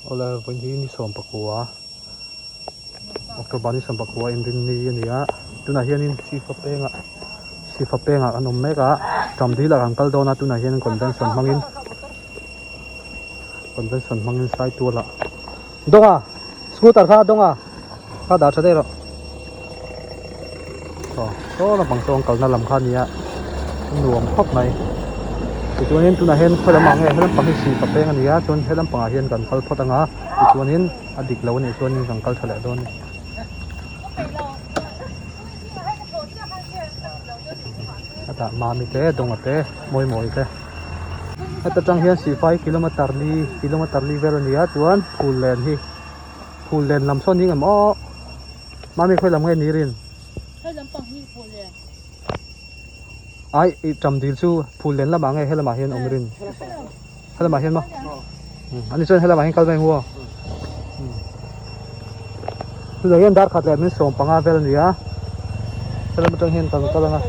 Awle vawiin hi ni 19 October ni 19 inrinni a ni a tunah hianin Sifa pengah Sifa pengah kan awm mek a Ṭamdil ah kan kal dawn a tunah hian convention hmangin convention hmangin Saitual ah Dawnga scooter kha Dawnga kha dah tha daih rawh aw saw lampang saw an kalna lam kha a ni a a nuam khawp mai tichuanin tunah hian khawi lamah nge he lampang hi sihfa peng a ni a chuan he lampangah hian kan kal phawt ang a tichuanin a dik lo a nih chuanin kan kal tha leh dawn a ni. Hetah Mami te Dawnga te Mawimawi te heta tang hian sihfai kilometer li kilometer li vel a ni a chuan phul len hi phul len lam sawn hi engemaw aw Mami khawi lam nge ni rin? Hei lampang hi phul len. Ai i tam dil chu phul len lamah nge helamah hian awm rin? Helamah hian maw? Ani chuan helamah hian kal mai ngua. Tunah hian dar khat leh min 15 vel a ni a. Helam atang hian kan kal anga.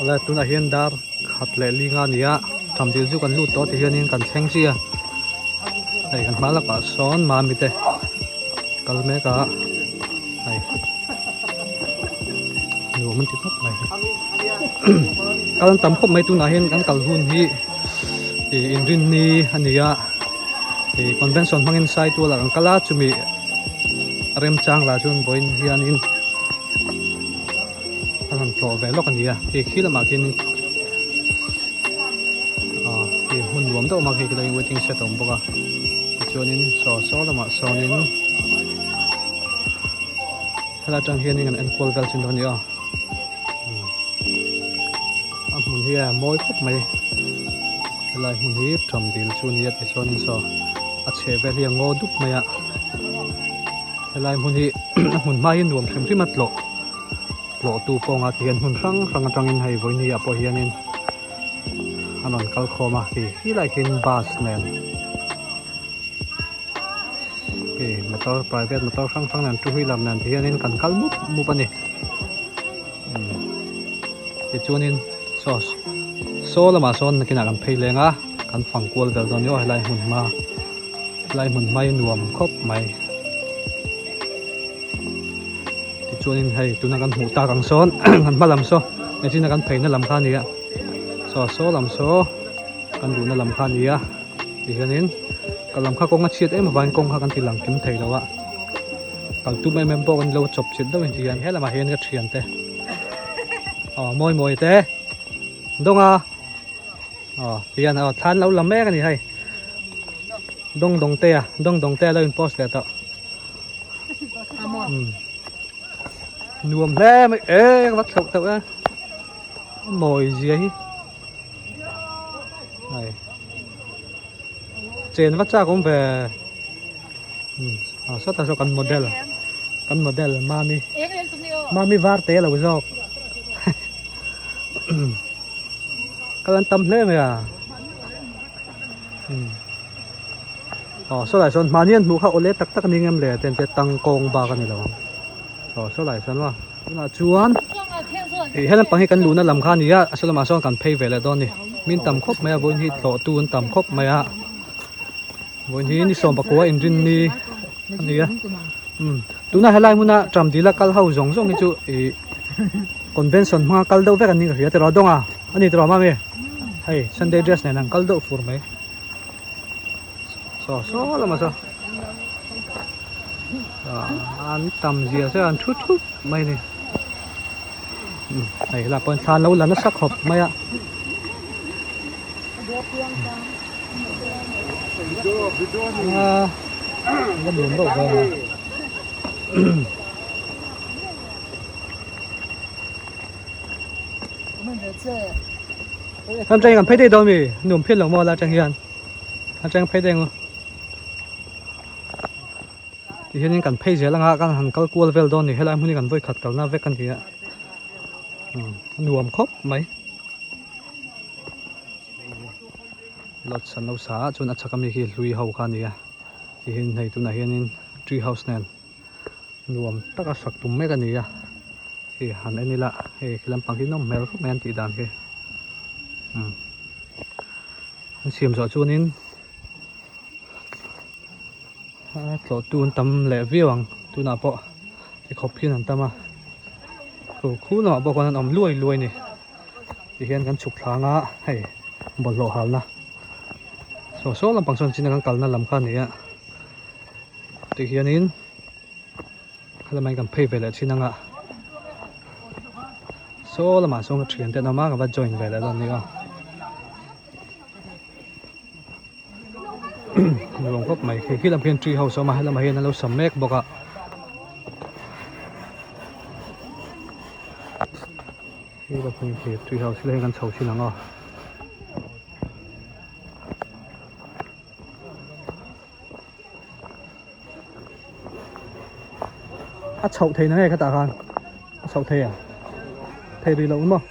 Awle tunah hian dar khat leh li nga a ni a thamdil chu kan lut tawh ti hianin kan thleng chiah a hei kan hma lakah sawn mami te kal mek a hei nuam an ti khawp mai kal an tam khawp mai tunah hian kan kal hun hi ih inrinni a ni a ih convention hmangin saitual ah kan kal a chumi remchang lah chuan vawiin hianin. A rawn tlawh ve lawk a ni a hei khi lamah khian ah hei hmun nuam deuh mak hei khi lai waiting shed a awm bawk a tichuanin saw saw lamah sawnin. Helai atang hianin an enkual vel chin dawn a ni a. A hmun hi a mawi khawp mai. Helai hmun hi ṭam dil chu a ni a tichuanin saw a chheh vel hi a ngaw dup mai a. Helai hmun hi a hmun hma hi nuam hrim hrim a tlawh tlawhtu pawng a tihian hmun hrang hrang atangin hei vawiin ah pawh hianin a rawn kal khawm a hei helai khian bus nen hei motor private motor hrang hrang nen two wheeler nen tihianin kan kal mup mup a ni umm tichuanin saw saw lamah sawn nakinah kan phei leng a kan fang kual vel dawn ni aw helai hmun hma. Lai hmun hmai nuam khawp mai. Tichuanin hei tuna kan hmuh tak ang sawn kan hma lam saw engtin kan pheina lam kha a ni a saw saw lam saw kan duhna lam kha a ni a tihianin ka lam kha kawng a chhiat em avangin kawng kha kan ti lang kim thei lo a kal tum em em pawh kan lo chawp chilh deuh in tihian helamah hian ka thiante aw mawi mawi te dawnga. Aw tihian aw thlan lo la mek a ni hei dawng dawng te a dawng dawng te a lo in post leh tawh umm nuam hle mai e ka va thlauh teuh e a mawi zia hi hei chen va chak awm ve umm ah sawtah saw kan model kan model mami mami var te lo zawk. Kal an tam hle mai a umm aw saw lai sawn mahni an hmuh kha awle tak tak a ni ngem le ten te tangkawng bak a ni lo ang aw saw lai sawn maw tunah chuan ih he lampang hi kan luhna lam kha a ni a a saw lamah sawn kan phei ve leh dawn a ni min tam khawp mai a vawiin hi tlawh tu an tam khawp mai a vawiin hi ni sawm pakua inrinni a ni a. Umm tuna helai hmuna tram dila kal ho zawng zawng hi chu ih convention hmanga kal deuh vek an ni ka hria tiraw dawnga a ni tiraw mami hei sunday dress nen an kal deuh fur mai saw saw lama saw ah an tam zia se an thu thup mai a ni umm hei helai pawh hian thla an lo la nasa khawp mai a. A nuam deuh vang a Kan tang kan phei daih dawn mi nuam phian lo maw la tang hian kan tang phei daih ang tihianin kan phei zel anga kan han kal kual vel dawn ni helai hmun hi kan vawi khat kalna vek a ni a nuam khawp mai. Lodge an lo sa a chuan a chhak ami khi hlui ho kha a ni a tihian hei tunah hianin tree house nen nuam taka sak tum mek a ni a hei han en ila hei khi lampang khi nawm hmel khawp mai an tih dan khi umm an siam zawh chuanin tlawh tu an tam leh viau ang tunah pawh tikhawp hian an tam a khu khu lamah pawh khuan an awm luai luai a ni tihian kan chhuk thlang a hei bawlhhlawh halna saw saw lampang sawn chin a kan kalna lam kha a ni a tihianin helama kan phei ve leh thin anga saw lamah sawn ka thiante an awm a ka va join ve leh dawn a ni a. Nuam khawp mai khi khi lam khian tree house a awm a helamah hian an lo sam mek bawk a khi lam hi khi tree house hi kan chho thin ang aw a chhoh thei na nge khatah khan a chhoh thei a thei rih loh maw.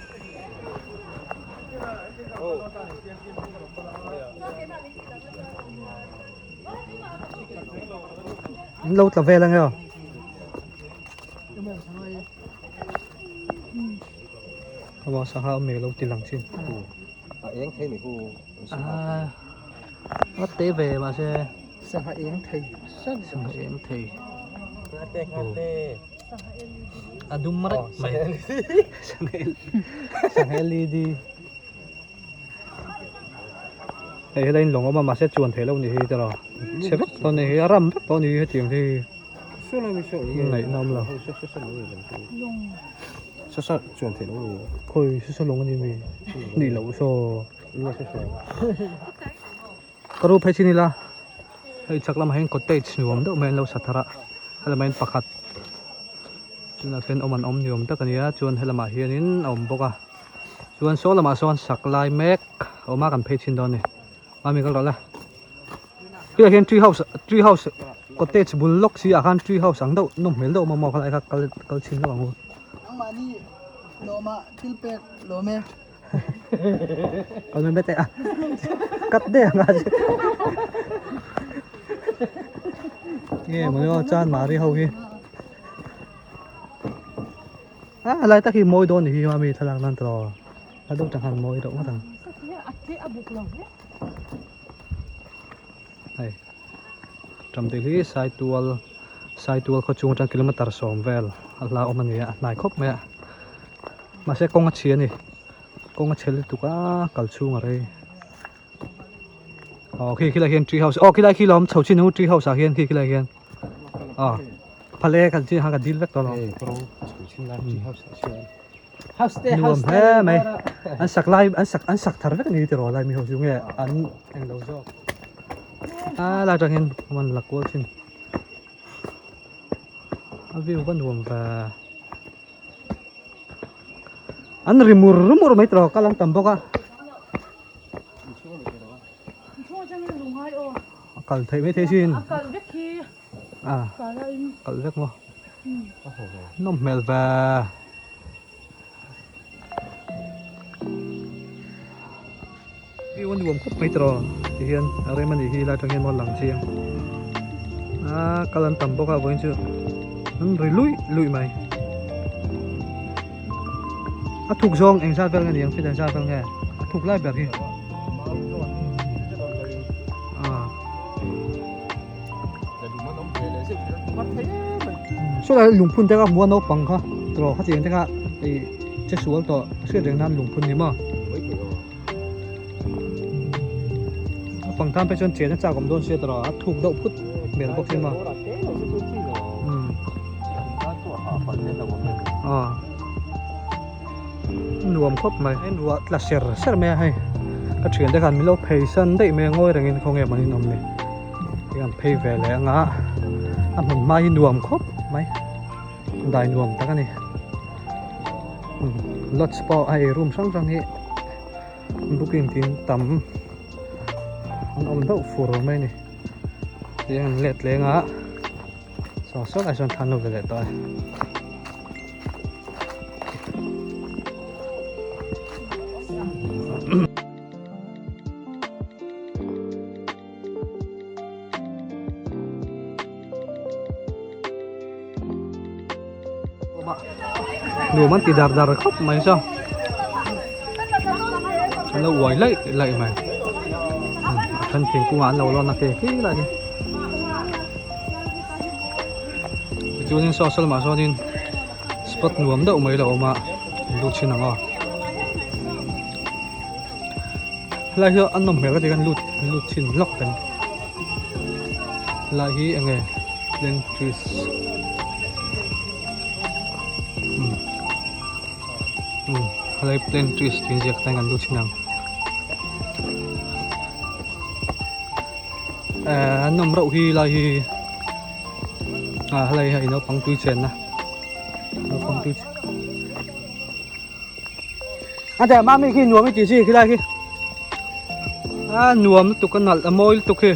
In lo tla vel ange aw. Aw sangha awm mai lo ti lang chin. A eng thei ni hu. Ah. A te ve mahse. Sangha eng thei. Sangha eng thei. Ngate ngate. A dum reng mai. Sangha LED. Hei helai in lawng awm a mahse chuan theih loh ni hi tiraw chhe vek tawh ni hi a ram vek tawh ni hi hetiang hi ngaihna awm lo khawi saw lawng a ni mi nih loh saw ka ru phei chin ila hei chhak lamah hian cottage nuam deuh mai an lo sa thar a helama hian pakhat. Tunah khian awm an awm ni awm tak a nia chuan helamah hianin a awm bawk a chuan saw lamah sawn sak lai mek a awm a kan phei chhin dawn a ni mami kal rawh le khilaiah hian tree house tree house cottage bul lawk si ah khan tree house ang deuh nawm hmel deuh a awm a maw khalai kha kal kal chhin lawk ang u. Nangmahni lawmah thil pek lawm e. Kal mai mai teh a cut daih ang a nge maw aw chan mari ho hi a lai tak hi mawi dawn ni hi mami thlalak nan tawh a deuh tang han mawi deuh ngawt ang hei tam te hi saitual saitual khaw chung atang kilometer sawm vel a hla awm a ni a a hnai khawp mai a mahse kawng a chhia a ni kawng a chhe lutuk a kal chhung a rei aw khi khilai hian tree house aw khilai khi lawm chho chin hu tree house ah hian khi khilai hian aw phale kan chin khan ka dil vek tawh lo nuam hle mai an sak lai an sak an sak thar vek a ni tiraw lai mi ho chu nge an englo zawk a lai atangin an la kual thin a view va nuam ve an ri mur mur mai tiraw kal an tam bawk a a kal theih mai thei sin a kal vek maw nawm hmel ve view a nuam khawp mai tiraw ti hian a rem a nih hi lai atang hian maw lang chiang a kal an tam bawk a vawiin chu an ri luih luih mai a thuk zawng eng zat vel nge ni ang fit eng zat vel nge a thuk lai ber hi Saw lai lungphun te kha hmu a naupang kha tawh kha chiang te kha ih che sual tawh hriat reng nan lungphun ni maw naupang tan phei chuan chen a chak awm dawn sia tawh a thuk deuh phut hmel bawk hi maw aw nuam khawp mai a inruah tla ser ser mai a hei ka thian te khan min lo phei san daih mai a ngawi rengin khawnge maw in awm ni hei an phei ve leh anga a hmun hma hi nuam khawp mai dai nuam tak a ni lodge pawh hei room hrang hrang hi booking tin tam an awm deuh fur mai a ni tihian an let leng a saw saw lai sawn thlan lo ve leh tawh a. Nuam an ti dar dar khawp mai saw an lo uai laih laih mai a then thingkungah an lo lawn a ke khi lai hi tichuanin saw saw lamah sawnin spot nuam deuh mai lo awm a an lut thin ang aw helai hi an nawm hmel ka ti khan lut lut chhin lawk kan helai hi eng nge plane trees um um helai plane trees tih inziak te kan lut chhin ang eh an nawm reuh hi lai hi ah helai hi naupang tui chenna naupang tui A teh mami khi nuam i tih chi khilai khi a nuam lutuk a nalh a mawi lutuk khi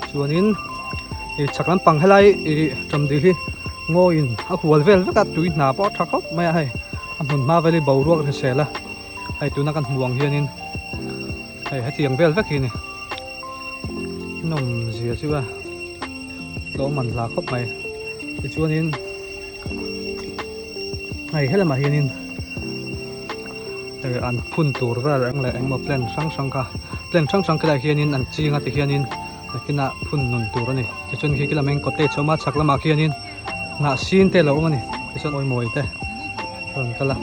chuanin ih chhak lampang helai ih ṭamdil hi ngawiin a hual vel vek a tui hna pawh a ṭha khawp mai a hei a hmun hma vel hi boruak a hrisel a hei tuna kan hmuh ang hianin hei hetiang vel vek hi a ni nawm zia chu a. Tlawm an hla khawp mai tichuanin hei helamah hianin hei an phun tur vel eng leh engemaw plant hrang hrang kha plant hrang hrang khilaiah hianin an ching a tikhianin nakinah phun nun tur a ni tichuan khi khi lam hian cottage a awm a chhak lamah khianin hnah sin te a lo awm a ni tichuan awimawi te a rawn kal a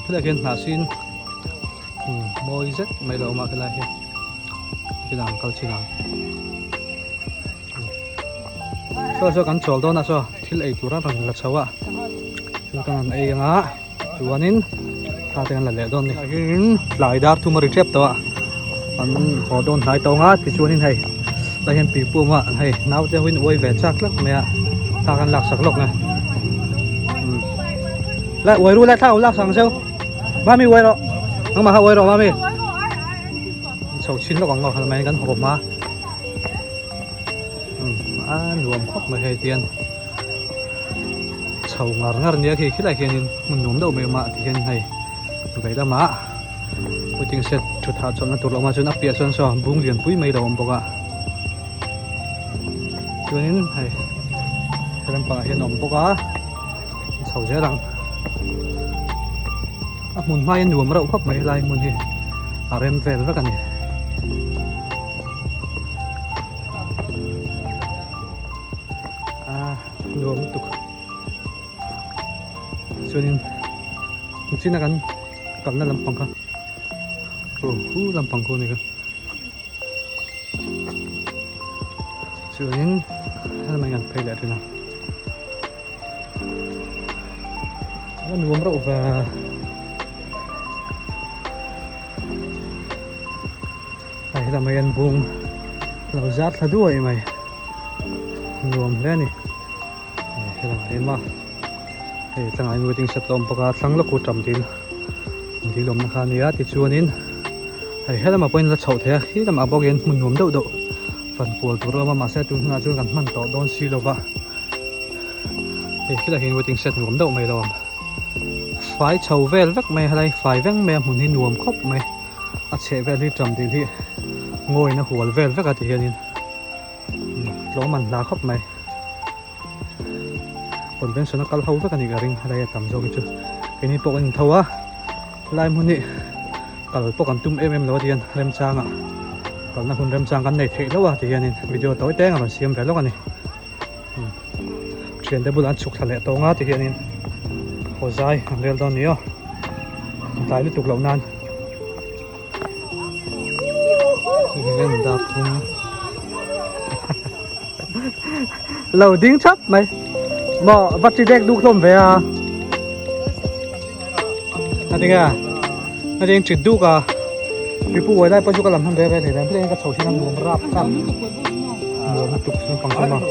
khilaiah khian hnah sin. Mawi zet mai lo awm a helai hi khilai ang kal chin ang saw saw kan chawl dawn a saw thil ei tur a rawn la chho a thil kan han ei anga chuanin thla te kan la leh dawn a ni tlai dar thum a ri tep tawh a. An haw dawn hnai tawng a tichuanin hei tlai hian pipu a hei naute ho in uai ve chak hlak mai a thla kan laksak lawk a umm lai uai ru lai thla ho laksak ang cheu mami uai rawh nangmah kha uai rawh mami chho chhin lawk ang aw helmai kan haw hma umm a nuam khawp mai hei tian chho ngar ngar nia khi khilai khianin hmun nuam deuh mai a awm a tikhian hei vei lamah. Waiting shed thut hahchawlhna tur a awm a chuan a piah chuan saw bung lianpui mai lo awm bawk a chuanin hei he lampangah hian a awm bawk a chho zel ang a hmun hma hi a nuam reuh khawp mai helai hmun hi a rem vel vek a ni. A nuam lutuk chuanin china kan kalna lampang kha aw hu lampang khu a ni kha chuanin helmai kan phei leh thin a a nuam reuh ve hei helamah hian bung lo zar thla duai mai nuam hle a ni. Helamah hian maw hei tlangah hian waiting shed a awm bawk a thlang lawk u tam dil dil awmna kha a ni a tichuanin hei helamah pawhin la chhoh theih a khi lamah bawk hian hmun nuam deuh deuh fan kual tur a awm a mahse tun hunah chuan kan hman tawh dawn si lo va hei khilaiah hian waiting shed nuam deuh mai lo awm fai chho vel vek mai helai fai veng mai a hmun hi nuam khawp mai a chheh vel hi tam dil hi ngawin a hual vel vek a ti hianin. Tlawm an hla khawp mai convention a kal ho vek a nih ka ring helai a tam zawk hi chu keini pawh kan intho a helai hmun hi kal pawh kan tum em em lo a tihian remchanga kalna hun remchang kan nei theih loh a tihianin video tawi teng a rawn siam ve lawk a ni thiante bulah an chhuk thla leh tawng a tihianin haw zai an rel dawn a ni aw tlai lutuk loh nan. Lo ding thap mai maw va chi dek duk hlawm ve a a tinge a ding chit duk a pipu uai lai pawh chu ka lam hman ve ve thei hle ka chho thin a nuam rap rap nuam lutuk chu pang chu maw.